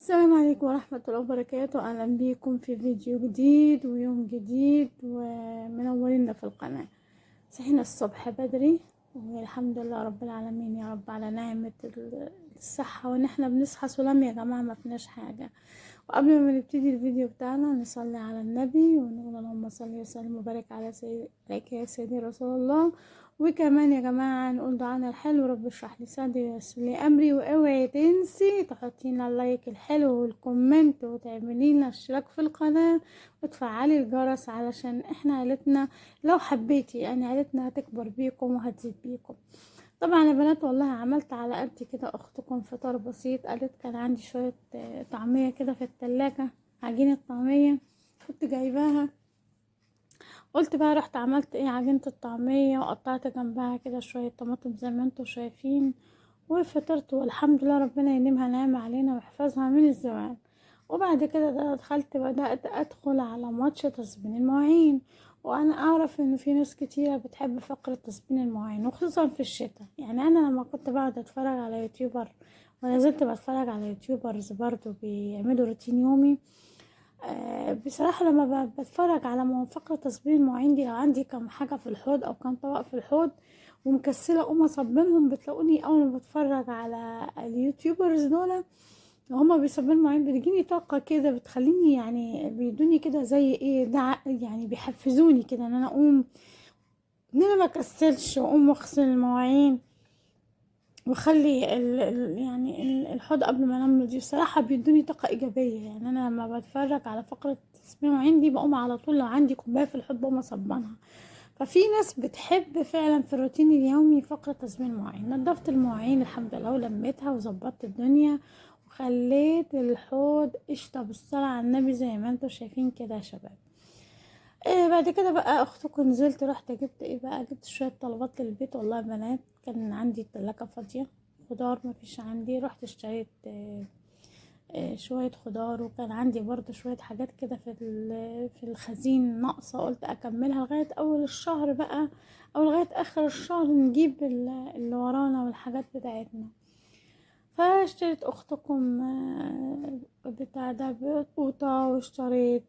السلام عليكم ورحمة الله وبركاته. أهلا بيكم في فيديو جديد ويوم جديد ومنورينا في القناة. صحينا الصبح بدري والحمد لله رب العالمين، يا رب على نعمة الصحة، وإن احنا بنصحى سلام يا جماعة، ما فيناش حاجة. وقبل ما نبتدي الفيديو بتاعنا نصلي على النبي ونقول اللهم صل وسلم وبارك على سيد عليك يا سيدي رسول الله. وكمان يا جماعة نقول دعانا الحلو، رب اشرح لي صدري ويسر لي أمري. واوعي تنسي تحطي لنا ال like الحلو وال comment وتعملي لنا اشتراك في القناة وتفعلي الجرس، علشان احنا عيلتنا لو حبيتي يعني عيلتنا هتكبر بيكم وهتزيد بيكم. طبعا يا بنات والله عملت على قد كده اختكم فطار بسيط. قالت كان عندي شوية طعمية كده في التلاجة، عجينة طعمية كنت جايباها، قلت بقى رحت عملت ايه عجينة الطعمية وقطعت جنبها كده شوية طماطم زي ما انتوا شايفين، وفطرت والحمد لله. ربنا ينعمها نعمة علينا ويحفظها من الزوال. وبعد كده دخلت بدأت ادخل على ماتش تصبين المواعين، وانا اعرف ان في ناس كتيرة بتحب فقرة تصبين المواعين وخصوصا في الشتاء. يعني انا لما كنت بقعد اتفرج على YouTuber، ولا زلت بتفرج على YouTubers برضو بيعملوا روتين يومي، بصراحة لما بتفرج على فقرة تصبين المواعين دي، لو عندي كم حاجة في الحوض او كم طبق في الحوض ومكسلة اقوم اصبنهم، بتلاقوني اول ما بتفرج على ال YouTubers دول هما بيصبنوا المواعين بتجيني طاقة كده، بتخليني يعني بيدوني كده زي ايه دع، يعني بيحفزوني كده ان انا اقوم، ان انا ما اكسلش واقوم واغسل المواعين واخلي يعني الحوض قبل ما انام نضيف. صراحة بيدوني طاقة ايجابية. يعني انا لما بتفرج على فقرة تصبين المواعين دي بقوم على طول، لو عندي كوباية في الحوض بقوم اصبنها. ففي ناس بتحب فعلا في الروتين اليومي فقرة تصبين المواعين. نظفت المواعين الحمد لله ولميتها وظبطت الدنيا وخليت الحوض قشطة بالصلاة على النبي زي ما انتم شايفين كده يا شباب. بعد كده بقى اختكم نزلت رحت جبت ايه بقى، جبت شوية طلبات للبيت. والله يا بنات كان عندي التلاجة فاضية خضار ما فيش عندي، رحت اشتريت شوية خضار، وكان عندي برضو شوية حاجات كده في الخزين ناقصة، قلت اكملها لغاية اول الشهر بقى او لغاية اخر الشهر نجيب اللي ورانا والحاجات بتاعتنا. فاشتريت اختكم بتاع ده قوطة، واشتريت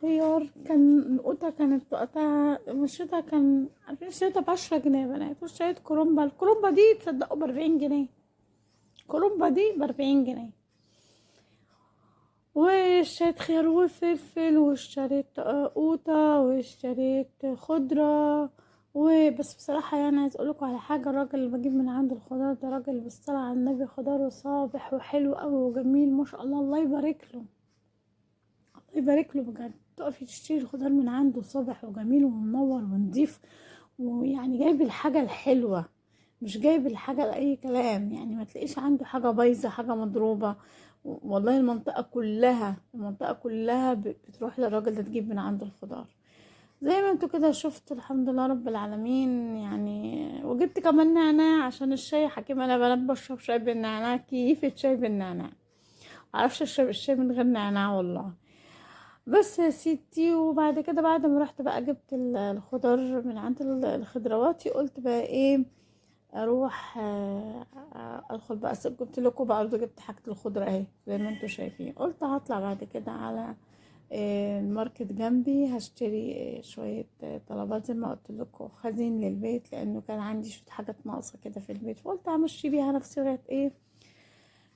خيار. كان القوطة كانت وقتها مشيتها كان عارفين اشتريتها ب10 جنيه يا بنات. واشتريت كرومبا، الكرومبا دي تصدقوا ب40 جنيه، كرومبا دي ب40 جنيه. واشتريت خيار وفلفل، واشتريت قوطة، واشتريت خضرة وبس. بصراحة يعني عايز اقولكوا على حاجة، الراجل اللي بجيب من عنده الخضار ده راجل بالصلاة على النبي، خضاره صابح وحلو قوي وجميل ما شاء الله، الله يبارك له، الله يبارك له بجد. تقفي تشتري الخضار من عنده صابح وجميل ومنور ونضيف، ويعني جايب الحاجة الحلوة مش جايب الحاجة لأي كلام. يعني ما تلاقيش عنده حاجة بايظة حاجة مضروبة. والله المنطقة كلها، المنطقة كلها بتروح للراجل ده تجيب من عنده الخضار زي ما انتوا كده شفتوا الحمد لله رب العالمين. يعني وجبت كمان نعناع عشان الشاي، حكيم انا بنات بشرب شاي بالنعناع، كيفة شاي بالنعناع، معرفش اشرب الشاي من غير نعناع والله. بس يا ستي. وبعد كده بعد ما رحت بقى جبت الخضار من عند الخضرواتي، قلت بقى ايه اروح ادخل بقى، جبت لكم برضه جبت حاجة الخضرة اهي زي ما انتوا شايفين. قلت هطلع بعد كده على الماركت جنبي هشتري شوية طلبات زي ما قلت لكم خزين للبيت، لانه كان عندي شوية حاجات ناقصة كده في البيت، فقلت همشي بيها نفسي لغاية ايه،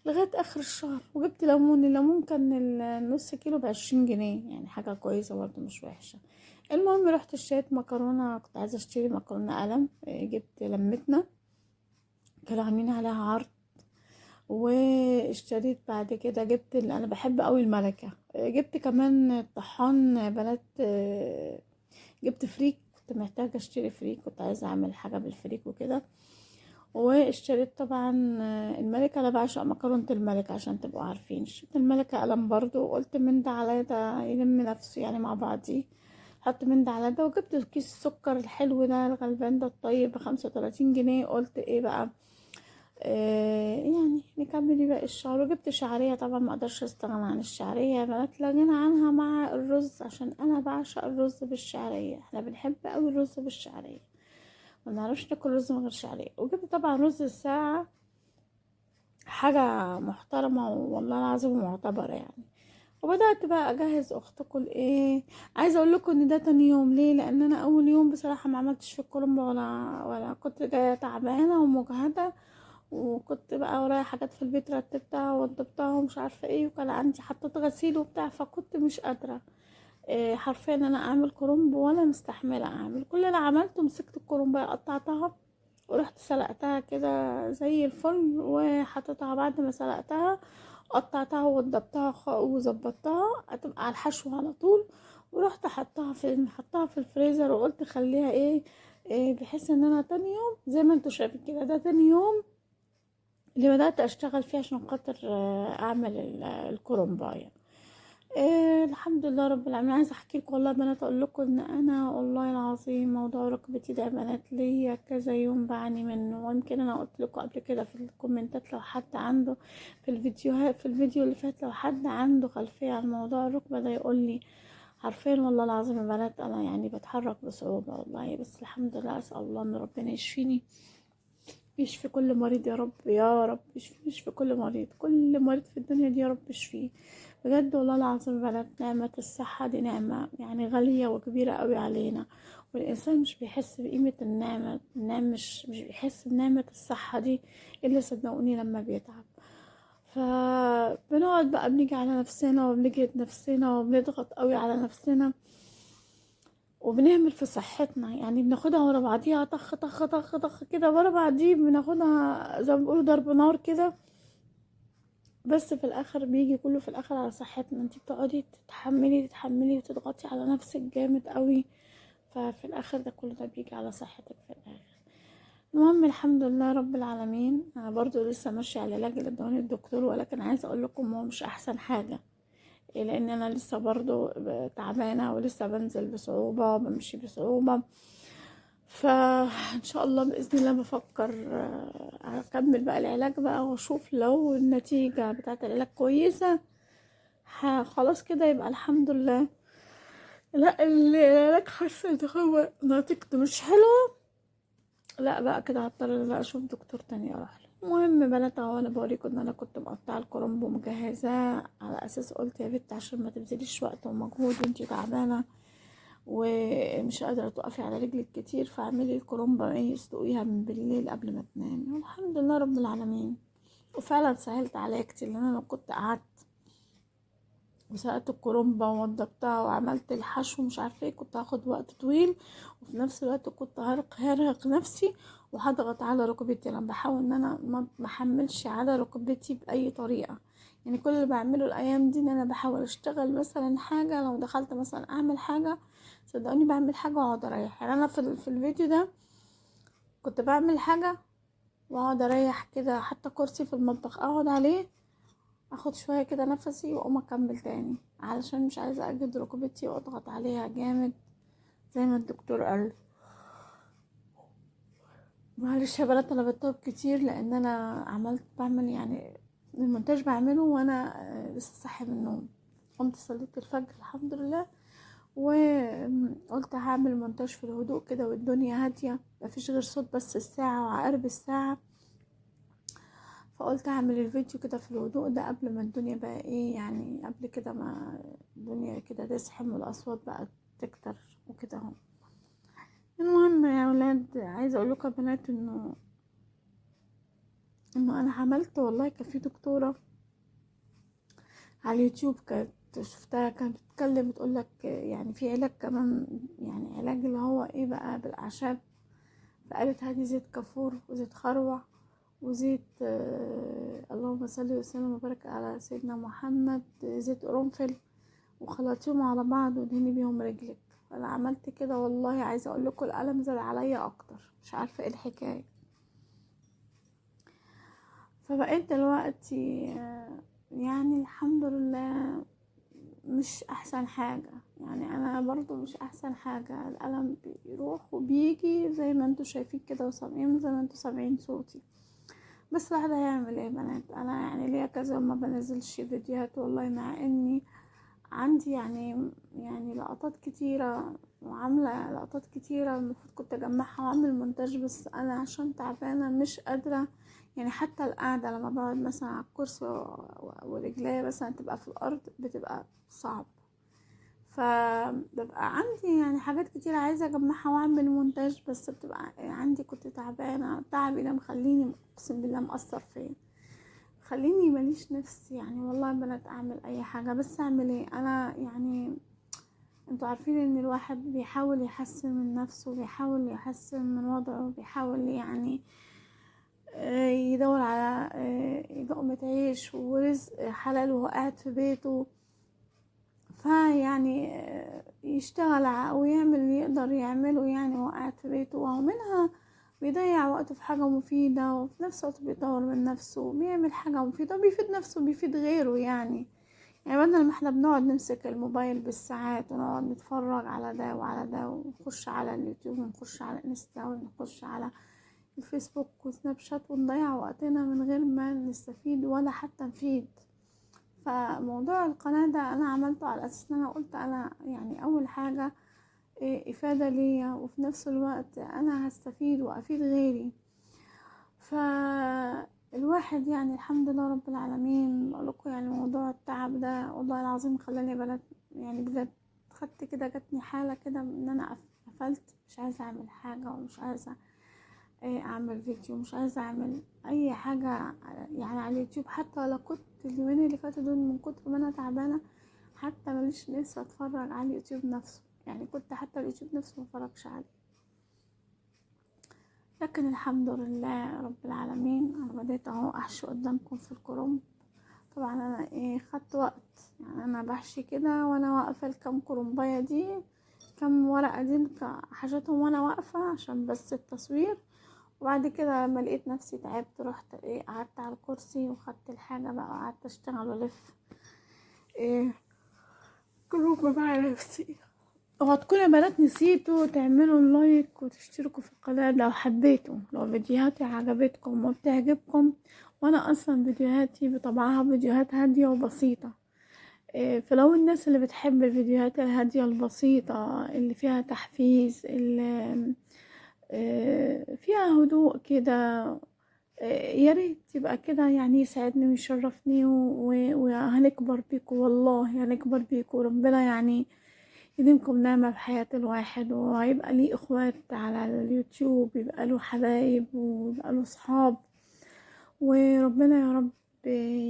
لغاية اخر الشهر. وجبت ليمون، الليمون كان النص كيلو ب20 جنيه، يعني حاجة كويسة برضه مش وحشة. المهم رحت اشتريت مكرونة، كنت عايزة اشتري مكرونة قلم، جبت لمتنا كانوا عاملين عليها عرض. واشتريت بعد كده جبت انا بحب قوي الملكة، جبت كمان طحان بنات، جبت فريك، كنت محتاجة اشتري فريك، كنت عايزة اعمل حاجة بالفريك وكده. واشتريت طبعا الملكة، انا بعشق مكرونة الملكة عشان تبقوا عارفين. اشتريت الملكة قلم برضو، وقلت من ده على ده يلم نفسه يعني مع بعضيه، حط من ده على ده. وجبت كيس السكر الحلو ده الغلبان ده الطيب ب35 جنيه، قلت ايه بقى يعني نكمل باقي الشهر. وجبت شعرية، طبعا ما اقدرش استغنى عن الشعرية يا بنات، لا غنى عنها مع الرز، عشان انا بعشق الرز بالشعرية، احنا بنحب قوي الرز بالشعرية، ما بنعرفش ناكل رز من غير شعرية. وجبت طبعا رز الساعة حاجة محترمة والله العظيم ومعتبرة يعني. وبدأت بقى اجهز اختكم الايه. عايزه اقول لكم ان ده تاني يوم ليه، لان انا اول يوم بصراحة ما عملتش في الكرنب ولا كنت جاية تعبانة ومجهده، وكنت بقى ورايا حاجات في البيت رتبتها وضبطها ومش عارفه ايه، وكان عندي حطيت غسيل وبتاع، فكنت مش قادرة إيه حرفيا ان انا اعمل كرنب ولا مستحمله اعمل. كل اللي عملته مسكت الكرنب قطعتها ورحت سلقتها كده زي الفل، وحطيتها بعد ما سلقتها قطعتها وضبطها وظبطتها هتبقى على الحشو على طول، ورحت حطها في الفريزر، وقلت خليها ايه، بحيث ان انا تاني يوم زي ما انتوا شايفين كده، ده تاني يوم اللي بدأت اشتغل فيه عشان خاطر اعمل الكرنبايه. الحمد لله رب العالمين. عايزه احكي لكم والله يا بنات، اقول لكم ان انا والله العظيم موضوع ركبتي ده يا بنات ليا كذا يوم بعاني منه، ويمكن انا قلت لكم قبل كده في الكومنتات لو حد عنده في الفيديوهات، في الفيديو اللي فات، لو حد عنده خلفية عن موضوع الركبة ده يقول لي. عارفين والله العظيم يا بنات انا يعني بتحرك بصعوبة والله، بس الحمد لله، اسال الله ان ربنا يشفيني، يشفي كل مريض يا رب، يا رب يشفي كل مريض، كل مريض في الدنيا دي يا رب يشفيه بجد والله العظيم. بلد نعمة الصحة دي نعمة يعني غالية وكبيرة قوي علينا، والإنسان مش بيحس بقيمة النعمة، النعمة مش بيحس بنعمة الصحة دي إلا صدقوني لما بيتعب. فبنقعد بقى بنيجي على نفسنا وبنجهد نفسنا وبنضغط قوي على نفسنا وبنهمل في صحتنا، يعني بناخدها ورا بعضيها طخ طخ طخ طخ كده ورا بعضيه، بناخدها زي ما بيقولوا ضرب نار كده، بس في الاخر بيجي كله في الاخر على صحتنا. انتي بتقعدي تتحملي تتحملي وتضغطي على نفسك جامد قوي، ففي الاخر ده كله ده بيجي على صحتك في الاخر. المهم الحمد لله رب العالمين. انا برضو لسه ماشية على العلاج اللي اداني الدكتور، ولكن عايزه اقول لكم هو مش احسن حاجة، لان انا لسه برضو تعبانة ولسه بنزل بصعوبة وبمشي بصعوبة. فان شاء الله باذن الله بفكر اكمل بقى العلاج بقى، واشوف لو النتيجة بتاعه العلاج كويسة خلاص كده يبقى الحمد لله. لا العلاج حاسه ان هو نتيجته مش حلوة، لا بقى كده هضطر بقى اشوف دكتور تاني اروح له. المهم بنات اهو انا بوريكم ان انا كنت مقطعه الكرنب ومجهزاه على اساس، قلت يا بنت عشان ما تبذليش وقت ومجهود وانتي تعبانة ومش قادرة تقفي على رجلك كتير، فاعملي الكرنبه ايه اسلقيها من بالليل قبل ما تنامي. والحمد لله رب العالمين، وفعلا سهلت عليا كتير، لان انا لو كنت قعدت وسلقت الكرنبه ووضبتها وعملت الحشو مش عارفه ايه كنت هاخد وقت طويل، وفي نفس الوقت كنت هرهق نفسي وهضغط على ركبتي. انا بحاول ان انا ما بحملش على ركبتي باي طريقه، يعني كل اللي بعمله الايام دي ان انا بحاول اشتغل مثلا حاجة، لو دخلت مثلا اعمل حاجة صدقوني بعمل حاجة واقعد اريح. يعني انا في الفيديو ده كنت بعمل حاجة واقعد اريح كده، حتى كرسي في المطبخ اقعد عليه اخد شوية كده نفسي واقوم اكمل تاني، علشان مش عايزه اجهد ركبتي واضغط عليها جامد زي ما الدكتور قال. معلش يا بنات انا بتوب كتير، لان انا عملت بعمل يعني المونتاج بعمله وانا لسه صاحية من النوم، قمت صليت الفجر الحمد لله وقلت هعمل مونتاج في الهدوء كده والدنيا هادية مفيش غير صوت بس الساعة وعقارب الساعة، فقلت هعمل الفيديو كده في الهدوء ده قبل ما الدنيا بقى ايه يعني قبل كده ما الدنيا كده تزحم والاصوات بقى تكتر وكده اهو. المهم يا ولاد عايزه اقول لكم يا بنات انه انا عملت والله، كان في دكتورة على اليوتيوب كانت شفتها كانت بتتكلم بتقول لك يعني في علاج كمان، يعني علاج اللي هو ايه بقى بالاعشاب، فقالت هاتي زيت كافور وزيت خروع وزيت اللهم صل وسلم وبارك على سيدنا محمد، زيت قرنفل، وخلطيهم على بعض ودهني بيهم رجلك. انا عملت كده والله، عايزه اقول لكم الالم زاد عليا اكتر، مش عارفه ايه الحكاية. فبقيت دلوقتي يعني الحمد لله مش احسن حاجة، يعني انا برضو مش احسن حاجة، الالم بيروح وبيجي زي ما انتوا شايفين كده وسامعين زي ما انتوا سامعين صوتي. بس الواحد هيعمل ايه يا بنات، انا يعني ليا كذا ما بنزلش فيديوهات والله، مع اني عندي يعني لقطات كتيرة وعاملة لقطات كتيرة المفروض كنت اجمعها واعمل مونتاج، بس انا عشان تعبانة مش قادرة. يعني حتى القعدة لما بقعد مثلا على الكرسي ورجليا مثلا تبقى في الارض بتبقى صعب. فببقى عندي يعني حاجات كتير عايزة اجمعها واعمل مونتاج، بس بتبقى عندي كنت تعبانة. تعبي ده مخليني اقسم بالله مأثر فيا، خليني ماليش نفس يعني والله بنات اعمل اي حاجة. بس اعمل ايه انا يعني؟ انتوا عارفين ان الواحد بيحاول يحسن من نفسه، بيحاول يحسن من وضعه، بيحاول يعني يدور على لقمة عيش ورزق حلال وهو قاعد في بيته. فيعني يشتغل ويعمل اللي يقدر يعمله يعني وهو قاعد في بيته، وهو منها بيضيع وقته في حاجة مفيدة، وفي نفس الوقت بيطور من نفسه وبيعمل حاجة مفيدة وبيفيد نفسه وبيفيد غيره. يعني بدل ما احنا بنقعد نمسك الموبايل بالساعات ونقعد نتفرج على ده وعلى ده، ونخش على اليوتيوب ونخش على انستا ونخش على الفيسبوك وسناب شات، ونضيع وقتنا من غير ما نستفيد ولا حتى نفيد. فموضوع القناة ده انا عملته على اساس ان انا قلت انا يعني اول حاجة افادة ليا، وفي نفس الوقت انا هستفيد وافيد غيري. فالواحد يعني الحمد لله رب العالمين، بقولكم يعني موضوع التعب ده والله العظيم خلاني بلد يعني بجد خدت كده، جاتني حالة كده ان انا قفلت، مش عايزة اعمل حاجة ومش عايزة اعمل فيديو، مش عايزة اعمل اي حاجة يعني على اليوتيوب. حتى لو كنت اليومين اللي فاتوا دول من كتر ما انا تعبانة حتى ماليش نفسي اتفرج على اليوتيوب نفسه، يعني كنت حتى اليوتيوب نفسه ما اتفرجش عليه. لكن الحمد لله رب العالمين انا بديت اهو احشي قدامكم في الكرنب. طبعا انا خدت وقت، يعني انا بحشي كده وانا واقفة الكم كرنبايه دي، كم ورقة دي حشيتهم وانا واقفة عشان بس التصوير. وبعد كده لما لقيت نفسي تعبت رحت قعدت على الكرسي وخدت الحاجة بقى وقعدت اشتغل والف كرنب مع نفسي. وهتكونوا يا بنات نسيتوا تعملوا لايك وتشتركوا في القناة لو حبيتوا، لو فيديوهاتي عجبتكم وبتعجبكم. وانا اصلا فيديوهاتي بطبعها فيديوهات هادية وبسيطة، فلو الناس اللي بتحب الفيديوهات الهادية البسيطة اللي فيها تحفيز، اللي فيها هدوء كده، يا ريت يبقى كده، يعني يسعدني ويشرفني وهنكبر بيكم، والله هنكبر بيكم. ربنا يعني يديمكم نعمة في حياة الواحد، وهيبقى ليه اخوات على اليوتيوب، يبقى له حبايب ويبقى له صحاب، وربنا يا رب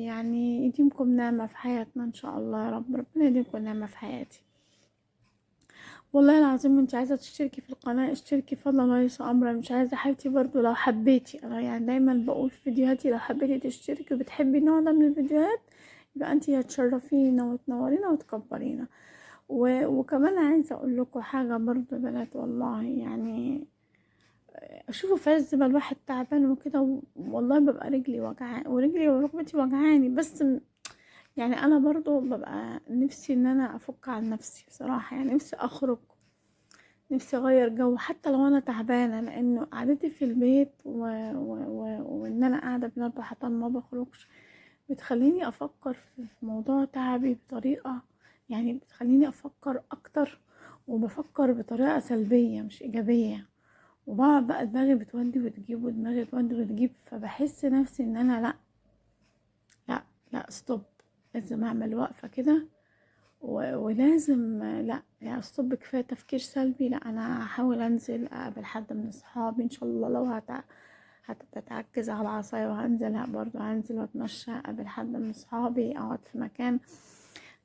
يعني يديمكم نعمة في حياتنا ان شاء الله يا رب. ربنا يديمكم نعمة في حياتي والله العظيم. انت عايزة تشتركي في القناة اشتركي فضلا وليس امرا، مش عايزة حبيبتي برضو لو حبيتي، انا يعني دايما بقول في فيديوهاتي لو حبيتي تشتركي وبتحبي النوع ده من الفيديوهات يبقى انت هتشرفينا وتنورينا وتكبرينا. وكمان عايزة اقول لكم حاجة برضو يا بنات، والله يعني اشوفوا في عز ما الواحد تعبان وكده، والله ببقى رجلي وجعاني ورجلي وركبتي وجعاني، بس يعني انا برضو ببقى نفسي ان انا افك عن نفسي بصراحة، يعني نفسي اخرج، نفسي اغير جو حتى لو انا تعبانة، لانه قعدتي في البيت وان انا قاعدة بين اربع حيطان ما بخرجش بتخليني افكر في موضوع تعبي بطريقة، يعني بتخليني افكر اكتر، وبفكر بطريقة سلبية مش ايجابية، وبقعد بقى دماغي بتودي وتجيب ودماغي تودي وتجيب، فبحس نفسي ان انا لا لا لا stop، لازم اعمل وقفة كده، ولازم لا يعني stop، كفاية تفكير سلبي، لا انا هحاول انزل اقابل حد من اصحابي ان شاء الله، لو هتتعكز على العصاية وهنزل برضو، هنزل واتمشى اقابل حد من اصحابي، اقعد في مكان.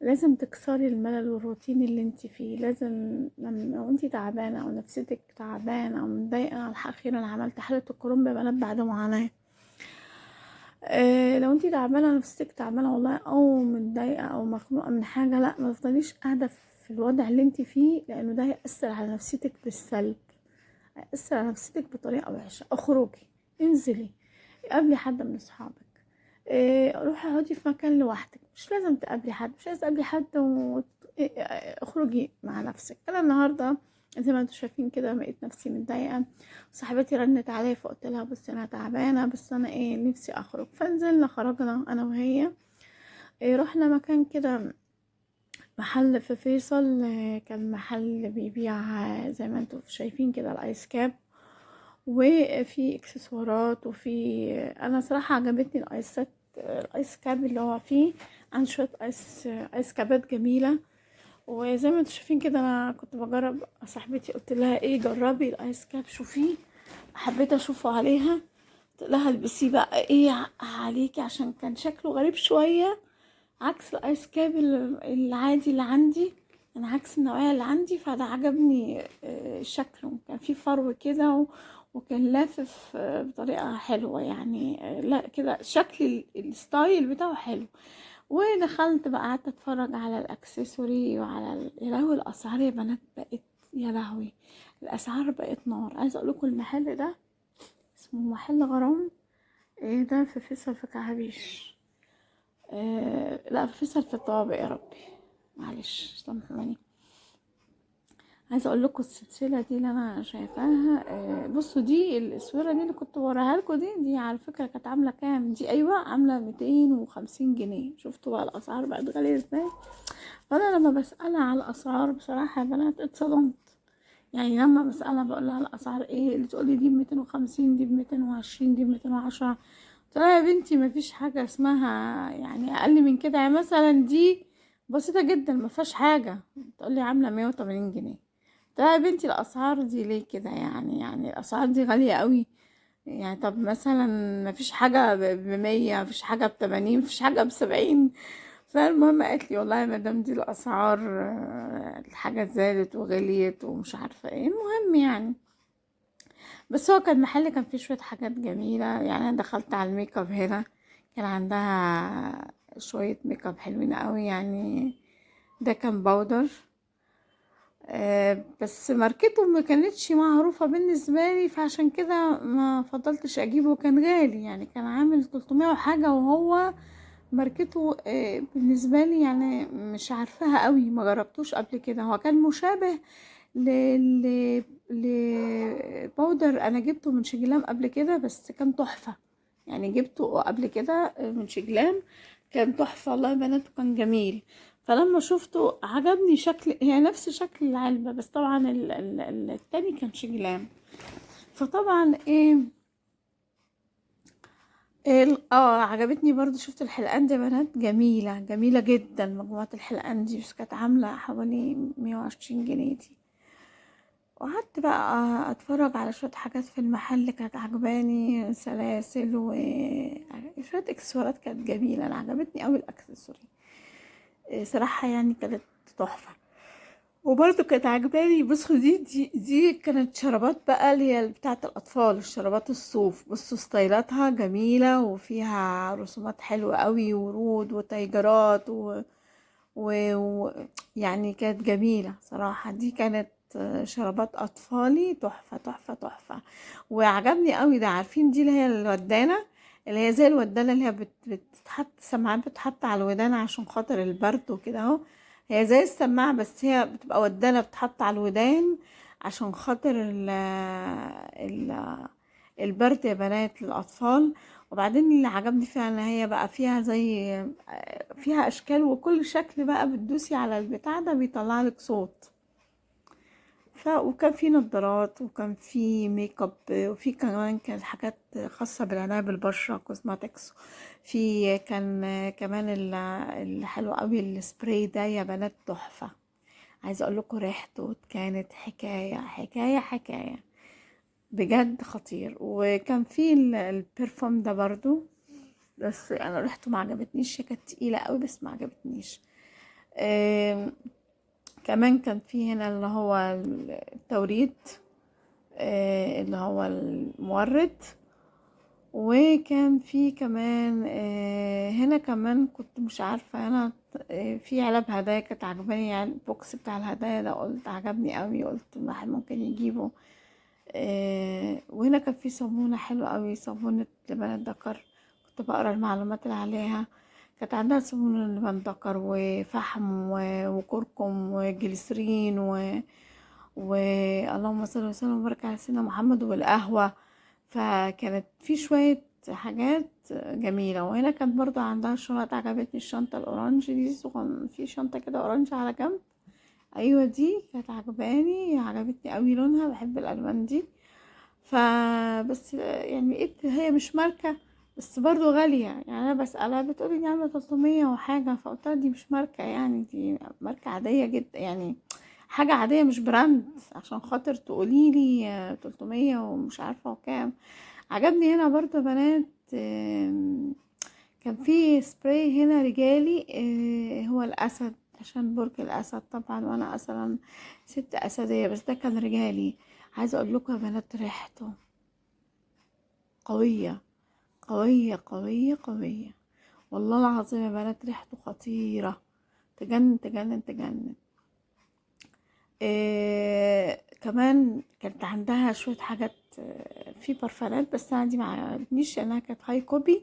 لازم تكسري الملل والروتين اللي انت فيه، لازم لما انت تعبانة او نفسيتك تعبانة او متضايقة. اخيرا عملت حاله الكرنب يا بنات بعد معاناة. لو انت تعبانة نفسيتك تعبانة والله او متضايقة او مخنوقه من حاجة، لا ما تفضليش قاعدة في الوضع اللي انت فيه، لانه ده هيأثر على نفسيتك بالسلب، هيأثر على نفسيتك بطريقة وحشة. اخرجي، انزلي، قابلي حد من اصحابك، روحي اقعدي في مكان لوحدك، مش لازم تقابلي حد، مش عايزه تقابلي حد اخرجي مع نفسك. انا النهارده زي ما انتم شايفين كده لقيت نفسي متضايقة، صاحبتي رنت عليا فقلت لها بس انا تعبانة، بس انا نفسي اخرج، فنزلنا خرجنا انا وهي، رحنا مكان كده، محل في فيصل، كان محل بيبيع زي ما انتم شايفين كده الايس كاب، وفي اكسسوارات. وفي انا صراحة عجبتني الايسات، ال ice cap اللي هو فيه، عن شوية ice cap ات جميلة. وزي ما انتم شايفين كده انا كنت بجرب صاحبتي، قلت لها ايه جربي ال ice cap شوفيه، حبيت اشوفه عليها، قلت لها البسيه بقى ايه عليكي، عشان كان شكله غريب شوية عكس ال ice cap العادي اللي عندي، انا عكس النوعية اللي عندي. فده عجبني شكله، كان فيه فرو كده وكان لافف بطريقة حلوة يعني، لا كده شكل ال style بتاعه حلو. ودخلت بقى قعدت اتفرج على ال accessory وعلى يا لهوي الاسعار يا بنات بقت، يا لهوي الاسعار بقت نار. عايزه اقول لكم المحل ده اسمه محل غرام، إيه ده في فيصل في كعبيش، إيه لا في فيصل في الطوابق، يا ربي معلش سامحوني. عايزه اقول لكم السلسلة دي اللي انا شايفاها، بصوا دي الاسوره دي اللي كنت بوريها لكم دي على فكرة كانت عامله كام دي؟ ايوه عامله 250 جنيه. شفتوا بقى الاسعار بقت غالية ازاي؟ فانا لما بسالها على الاسعار بصراحة يا بنات اتصدمت، يعني لما بسالها بقول لها الاسعار ايه، اللي تقولي دي 250، دي 220، دي 210. قلت لها يا بنتي مفيش حاجة اسمها يعني اقل من كده، يعني مثلا دي بسيطة جدا ما فيهاش حاجة، تقولي عامله 180 جنيه. طيب يا بنتي الاسعار دي ليه كده؟ يعني الاسعار دي غالية قوي يعني. طب مثلا مفيش حاجة ب100، مفيش حاجة ب80، مفيش حاجة ب70. فالمهم قالت لي والله يا مدام دي الاسعار، الحاجة زادت وغليت ومش عارفه ايه. المهم يعني بس هو كان محل كان فيه شوية حاجات جميلة يعني. انا دخلت على الميك اب هنا، كان عندها شوية ميك اب حلوين قوي يعني. ده كان powder، بس ماركته ما كانتش معروفة بالنسبة لي، فعشان كده ما فضلتش اجيبه، كان غالي يعني، كان عامل 300 وحاجة، وهو ماركته بالنسبة لي يعني مش عارفاها قوي، ما جربتوش قبل كده. هو كان مشابه ل ل ل powder انا جبته من شجلام قبل كده، بس كان تحفة يعني، جبته قبل كده من شجلام كان تحفة والله يا بنات، وكان جميل. فلما شفته عجبني شكل، هي نفس شكل العلبة، بس طبعا التاني كان شجلام. فطبعا ايه، عجبتني برضو. شفت الحلقان دي يا بنات، جميلة جميلة جدا مجموعة الحلقان دي، بس كانت عاملة حوالي 120 جنيه دي. وقعدت بقى اتفرج على شوية حاجات في المحل كانت عجباني، سلاسل وشوية اكسسوارات كانت جميلة، انا عجبتني قوي ال accessory صراحة يعني، كانت تحفة. وبرضو كانت عجباني، بصوا دي كانت شرابات بقى اللي هي بتاعة الأطفال، الشرابات الصوف، بصوا ستايلاتها جميلة وفيها رسومات حلوة قوي، ورود وتايجرات و يعني كانت جميلة صراحة. دي كانت شرابات أطفالي تحفة تحفة تحفة، وعجبني قوي ده. عارفين دي اللي هي الودانة، اللي هي زي الودانة اللي هي بتتحط سماعات، بتتحط على الودان عشان خاطر البرد وكده اهو، هي زي السماعة بس هي بتبقى ودانة بتتحط على الودان عشان خاطر البرد يا بنات للأطفال. وبعدين اللي عجبني فيها ان هي بقى فيها زي فيها اشكال، وكل شكل بقى بتدوسي على البتاع ده بيطلع لك صوت. وكان في نظارات، وكان في ميك اب، وفي كمان كان حاجات خاصة بالعناية بالبشرة، cosmetics. في كان كمان الحلو قوي السبراي ده يا بنات تحفة، عايزة اقول لكم ريحته كانت حكاية حكاية حكاية بجد خطير. وكان في ال perfume ده برضو، بس انا ريحته ما عجبتنيش، هي كانت تقيلة قوي بس ما عجبتنيش. كمان كان في هنا اللي هو التوريد، اللي هو المورد. وكان في كمان، هنا كمان كنت مش عارفة انا، في علب هدايا كانت عجباني، يعني ال box بتاع الهدايا ده قلت عجبني قوي، قلت الواحد ممكن يجيبه. وهنا كان في صابونة حلوة قوي، صابونة لبان الدكر، كنت بقرا المعلومات اللي عليها. كانت عندها صابونة لبان دكر وفحم وكركم وجليسرين و اللهم صل وسلم وبارك على سيدنا محمد والقهوة. فكانت في شوية حاجات جميلة. وهنا كانت برضو عندها شنط، عجبتني الشنطة ال orange دي، في شنطة كده orange على جنب، أيوة دي كانت عجباني، عجبتني قوي لونها، بحب الألوان دي. فبس يعني لقيت هي مش ماركة بس برضو غالية. يعني انا بسألها بتقولي دي عاملة 300 وحاجة، فقلت لها دي مش ماركة، يعني دي ماركة عادية جدا، يعني حاجة عادية مش brand عشان خاطر تقولي لي 300 ومش عارفة وكام. عجبني هنا برضو يا بنات، كان في سبراي هنا رجالي، هو الأسد عشان برج الأسد طبعا، وأنا أصلا ست أسدية، بس ده كان رجالي. عايزة أقول لكم يا بنات ريحته قوية قوية قوية قوية، والله العظيم يا بنات ريحته خطيرة، تجنن تجنن تجنن. كمان كانت عندها شوية حاجات، في برفانات، بس أنا دي ما عجبتنيش لأنها كانت high copy،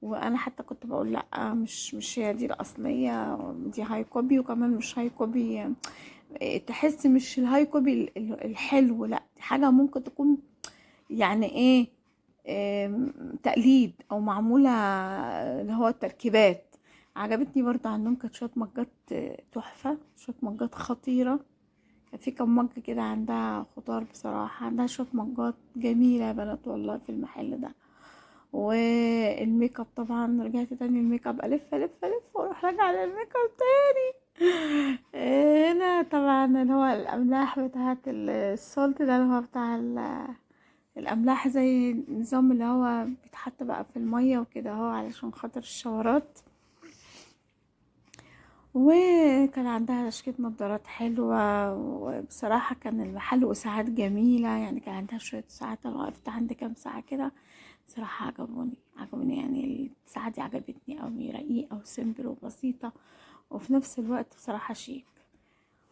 وأنا حتى كنت بقول لأ مش هي دي الأصلية، دي high copy، وكمان مش high copy، تحس مش ال high copy الحلو، لأ دي حاجة ممكن تكون يعني إيه، تقليد أو معمولة اللي هو التركيبات. عجبتني برضه عندهم كانت شوية مجات تحفة، شوية مجات خطيرة، كان في كم مج كده عندها خضار بصراحة، عندها شوية مجات جميلة يا بنات والله في المحل ده. والميك اب طبعا رجعت تاني الميك اب، الف الف الف واروح راجعه للميك اب تاني. هنا طبعا اللي هو الاملاح بتاعت ال salt ده، اللي هو بتاع الاملاح زي النظام اللي هو بيتحط بقى في المية وكده اهو علشان خاطر الشورات. وكان عندها شكلة نظارات حلوة، وبصراحة كان المحل وساعات جميلة، يعني كان عندها شوية ساعات. أنا وقفت عند كام ساعة كده بصراحة عجبوني، يعني الساعة دي عجبتني أوي، رقيقة و simple وبسيطة وفي نفس الوقت بصراحة شيك.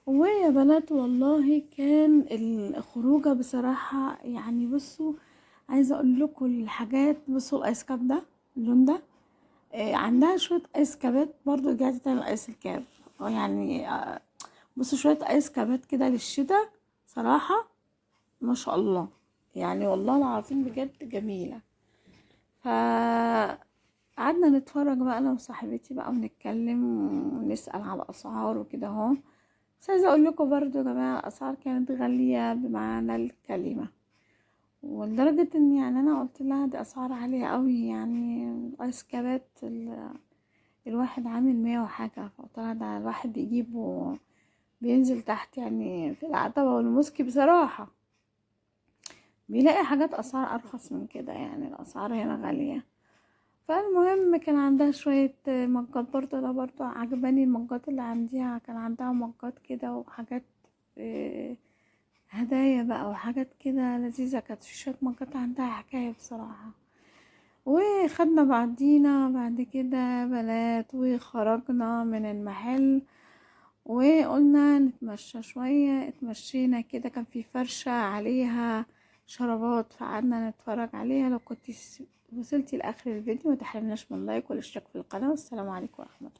ويا بنات والله كان الخروجة بصراحة يعني بصوا عايزة أقول لكم الحاجات. بصوا ال ice cap ده اللون ده، عندها شوية ice capات برضو، رجعت تاني ال ice cap، يعني بصوا شوية ice capات كده للشتاء صراحة ما شاء الله، يعني والله العظيم بجد جميلة. فقعدنا نتفرج بقى انا وصاحبتي بقى ونتكلم ونسأل على الاسعار وكده اهو. بس عايزة اقول لكم برضو يا جماعة الاسعار كانت غالية بمعنى الكلمة، ولدرجة ان يعني انا قلت لها دي اسعار عالية قوي، يعني ال ice capات الواحد عامل 100 وحاجة، فقلت لها ده الواحد بيجيبه بينزل تحت يعني في العتبة والموسكي بصراحة بيلاقي حاجات اسعار ارخص من كده، يعني الاسعار هنا غالية. فالمهم كان عندها شوية مجات برضو، ده برضو عجباني المجات اللي عنديها، كان عندها مجات كده وحاجات، هدايا بقى وحاجات كده لذيذة، كانت في شوية مجات عندها حكاية بصراحة. وخدنا بعضينا بعد كده بنات وخرجنا من المحل وقلنا نتمشى شوية. اتمشينا كده، كان في فرشة عليها شرابات فقعدنا نتفرج عليها. لو كنت وصلتي لآخر الفيديو ما تحرمناش من لايك والاشتراك في القناة، والسلام عليكم ورحمة الله.